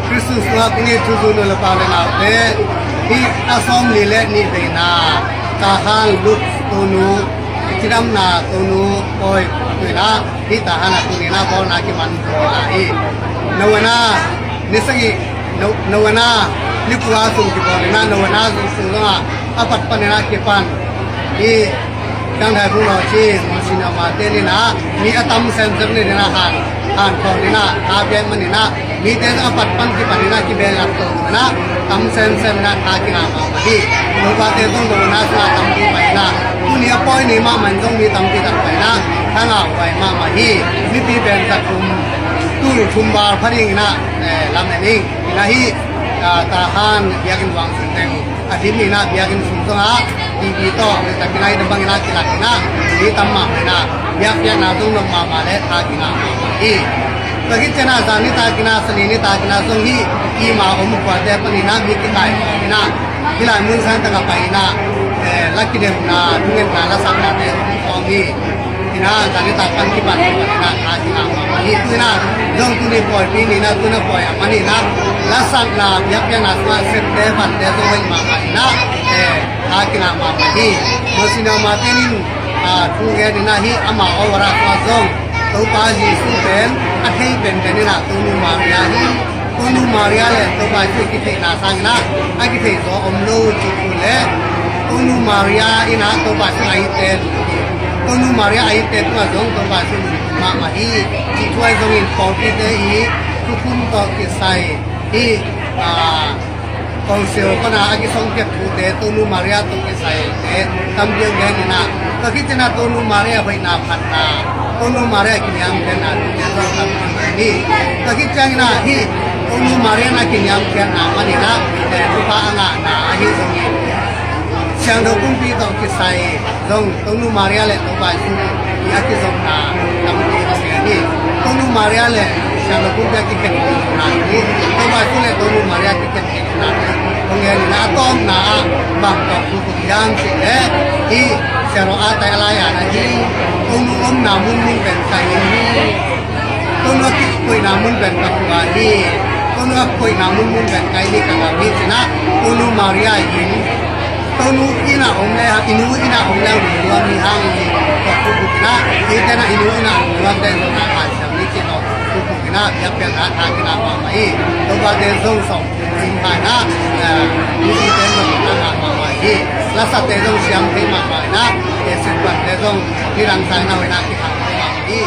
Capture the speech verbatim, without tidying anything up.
Khristu sungah kong it thuzui nu le pa le naute, hih a sawmli le nih veina Tahan Luk Tonu, cidamna Tonu pawi tu-in ah, hih Tahan ah tuni-in ah bawlna kiman pawl ah hi. Novena ni sagih, no-, novena ni kua sung kibawl in ah, novena sung sung zongah a pat panin ah kipan hi. Ciang Thai Phung Lawci, Monsignor Martin in ah mi a tam semsem ni in ah han, han khawm in ah, a piak man in ah, mite zong a pat pan kipan in ah, kibel lak to in ah, tam semsem in ah tha kingah mahmah hi. Lopate zong novena sungah tampi pai in ah, tuni a pawi ni mahmah in zong mi tampi tak pai in ah, tha ngah huai mahmah hi. Mipi pen za thum, tul thum val pha ding in ah, eh, lam en ing. In ah hih, ah, Tahan biakinn luang sung teng a dim in ah biakinn sung zongah T V tawh, tak in ah hih bang in ah kilak in ah, mi tam mahmah in ah, biakpiakna zong nop mahmah leh tha kingah mahmah hi. Tua khit ciang ah zan nitak in ah, Sani nitak in ah zong hih i ma om khuate panin ah mi kikai in ah, hih lai mun sang tak ah pai in ah, eh, la kidemna, thungetna, la saknate om hi. In ah zan nitak pan kipan in ah tha kingah mahmah hi. Tu-in ah zong tuni pawipi ni in ah, tu-in ah pawi a man in ah, la sakna, biakpiakna sungah septe, vante zong hoih mahmah in ah, eh, tha kingah mahmah hi. Monsignor Martin in, ah, thu gen in ah, hih ama awara sungah zong Topa Jesu pen a thei penpen in ah Tonu Maria hi. Tonu Maria le Topa Jesu kitheihna sang in ah a kithei zaw om lo cih thu le, Tonu Maria in ah Topa Jesu a itte, Tonu Maria a itte tungah zong Topa Jesu lungkim mahmah hi cih thu ahi zongin, pawlpite i thukhun tawh kisai, hih, ah, Council pana a kisongkhia thute, Tonu Maria tawh kisai te tampi om gen in ah, tua khit ciang ah Tonu Maria hoihna, phatna, Tonu Maria kiniamkhiatna thute zong tampi om hi. Tua khit ciangin ah hih Tonu Maria in a kiniamkhiatna man in ah, eh, thupha a ngahna ahi zongin, siangtho pumpi tawh kisai zong Tonu Maria le Topa Jesu i a kizopna tampi hong gen hi. Tonu Maria le siangtho pumpi a kikhen kizopna hi. Topa Jesu le Tonu Maria kikhen kizopna hi. Hong gen in ah, a tawpna ah bang tawh thu kong gen hiam cih leh, hih Siarawh a tai a lai-an ahi, Tonu omna munmun pen ka inn hi. Tonu a kikoihna mun pen ka khua hi. Tonu a kikoihna munmun pen ka inn hi, ka gam hi ci-in ah, Tonu Maria in, Tonu inn ah om le hang, i nu inn ah om le hang lungnuam hi hang hi. Tua thu buk in ah, eite in ah i nu inn ah lungnuam te zong ah hanciam ni cih tawh thu buk in ah, biakpiakna tha kingah mahmah hi. Topate zong sawm in ah, eh, mipite zong tha ngah mahmah hi. Lasate zong siam thei mahmah in ah, eh, sitpante zong nidang sa in ah hoihna kikhang mahmah hi.